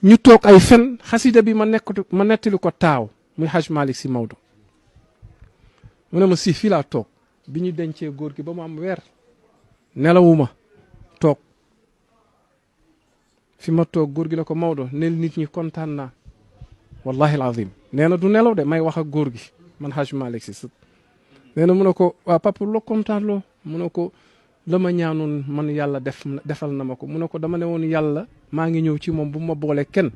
ñu toog ay fen xasida bi ma nettali ko taaw muy Haj Malick Sy Maodo mu ne ma si fii laa toog bi ñu dencee góor gi ba mu am weer nelawuma toog fi ma toog góor gi ne ko Maodo nel nit ñi kontaan naa wallahi alazim nee na du nelaw de may wax ak góor gi man Haj Malick Sy nee na mu ne ko waa papa loo kontaan loo mu ne ko la ma ñaanoon man yàlla defal na ma ko mu ne ko dama ne woon yàlla maa ngi ñëw ci moom bu ma boole kenn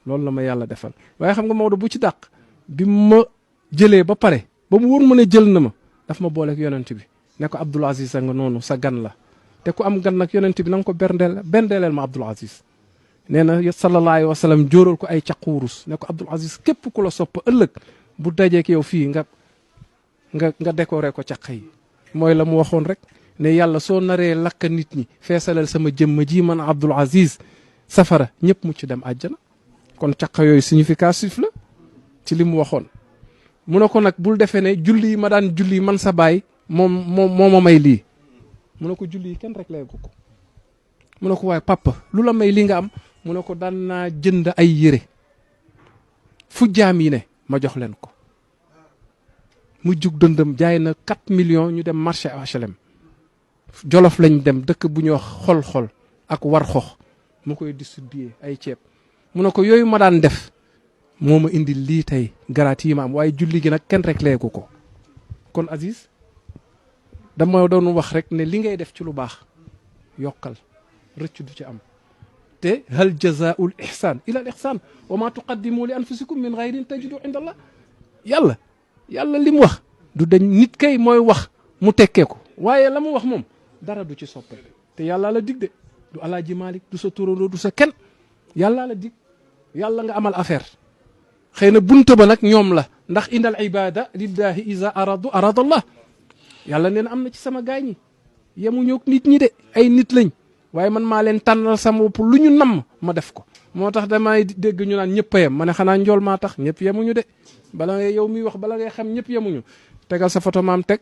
loolu la ma yàlla defal waaye xam nga Maodo bu ci dàq bi ma jëlee ba pare ba mu wóor ma ne jël na ma daf ma booleeg yonent bi ne ko Abdoul Aziz a nga noonu sa gan la te ku am gan nag yonent bi na nga ko bendeeleel ma Abdoul Aziz nee na sallallahu alayhi wa sallam jóoral ko ay caquurus ne ko Abdoul Aziz képp ku la sopp ëllëg bu dajeek yow fii nga décoré ko caq yi mooy la mu waxoon rek ne yàlla soo naree lakk nit ñi feesalal sama jëmm ji man Abdoul Aziz safara ñëpp mucc dem àjjana kon caq yooyu significatif la ci li mu waxoon mu ne ko nag bul defee ne julli yi ma daan julli man sa baay moo ma may lii mu ne ko julli yi kenn rek leegu ko mu ne ko waaye papa lu la may li nga am mu ne ko daan naa jënd ay yére fu jaam yi ne ma jox leen ko mu jug dëndëm jaay na 4 millions ñu dem marché HLM Jolof lañ dem dëkk bu ñuy wax xol-xol ak war xox mu koy distribuer ay ceeb mu ne ko yooyu ma daan def moo ma indi lii tey garaat yi ma am waaye julli gi nag kenn rek leegu ko kon Aziz dama doon wax rek ne li ngay def ci lu baax yokkal rëcc du ci am te hal jazaa'ul ihsaan ila al ihsaan wa ma tuqaddimu li anfusikum min ghayrin tajidu inda allah yàlla li mu wax du dañ nit kay mooy wax mu tekkee ko waaye la mu wax moom dara du ci soppe te yàlla la dig de du Alaaji Malick du sa turandoo du sa kenn yàlla la dig yàlla nga amal affaire xëy na bunta ba nag ñoom la ndax indal ibada lillahi iza arada allah yàlla nee na am na ci sama gaay ñi yemuñu ak nit ñi de ay nit lañ waaye man maa leen tànnal sama bopp lu ñu namm ma def ko moo tax damay dégg ñu naan ñëpp a yem ma ne xanaa njool maa tax ñëpp yemuñu de bala ngay yow miy wax bala ngay xam ñëpp yemuñu tegal sa photo maam teg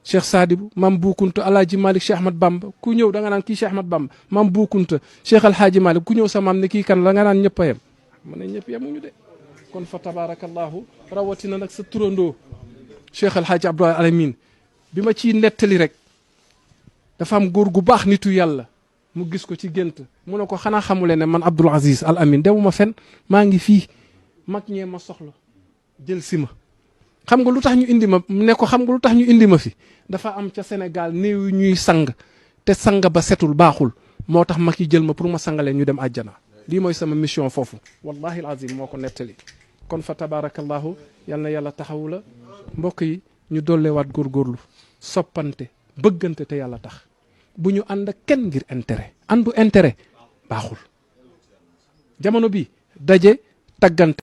Cheikh Sadibou maam Boukounta Alaaji Malick Cheikh Ahmad Bamba ku ñëw da nga naan kii Cheikh Ahmad Bamba maam Boukounta Cheikh Alhaaji Malick ku ñëw sa maam ne kii kan la nga naan ñëpp a yem ma ne ñëpp yemuñu de kon fa tabarakallahu rawatina nag sa turandoo Cheikh Alhaaji Abdou Alamin bi ma ciy nettali rek dafa am góor gu baax nitu yàlla mu gis ko ci gént mu ne ko xanaa xamule ne man Abdoul Aziz Al Amin demuma fen maa ngi fii mag ñee ma soxla jël si ma xam nga lu tax ñu indi ma ne ko xam nga lu tax ñu indi ma fi dafa am ca Sénégal néew yu ñuy sang te sang ba setul baaxul moo tax mag yi jël ma pour ma sangalee ñu dem àjjana lii mooy sama mission foofu wallahi al azim moo ko nettali kon fa tabarakallahu yal na yàlla taxawu la mbokk yi ñu dollewaat góorgóorlu soppante bëggante te yàlla tax bu ñu ànd ak kenn ngir intérêt àndu intérêt baaxul jamono bi daje taggante